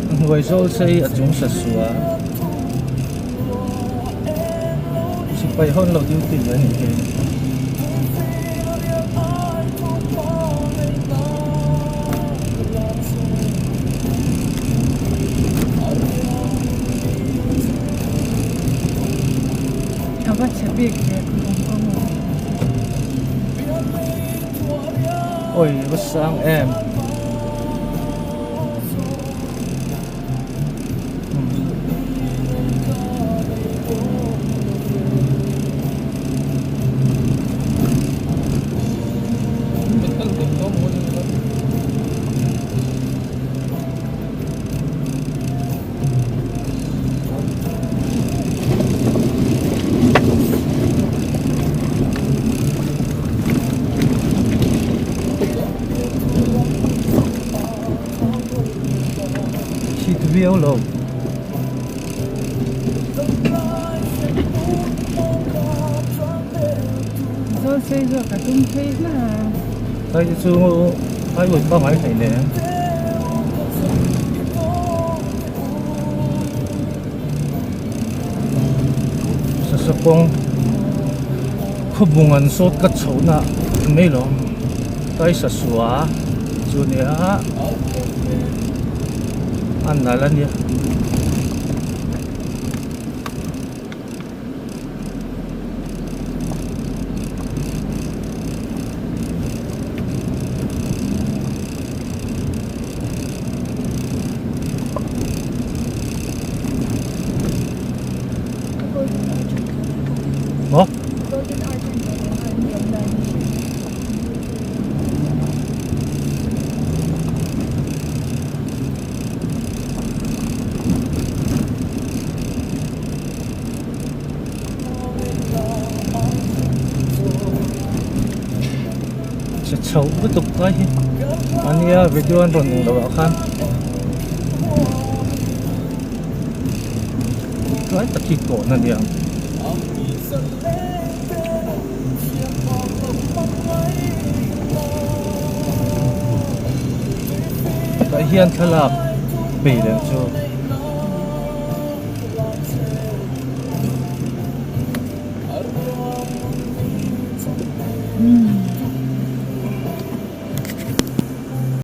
A hnuai zawl sei a chung sa suah sipai ho an lo duty ve a nih hi. A va chhe bik ve khawng kawng a. Oi va sang em. Hit viau lo. Zawl sei zawk a tum phei hma a. Hei te chu highway pangngai hlei nen. Sasa kawng khawbung an sawt ka chhohna mai lo kai sasua chu nia a nalh a nia. Maw? Che chho lutuk lai hi ania video an rawn lo ah khan tlai tak hi kawn a nia. Tah hian thlalak bei leh chu.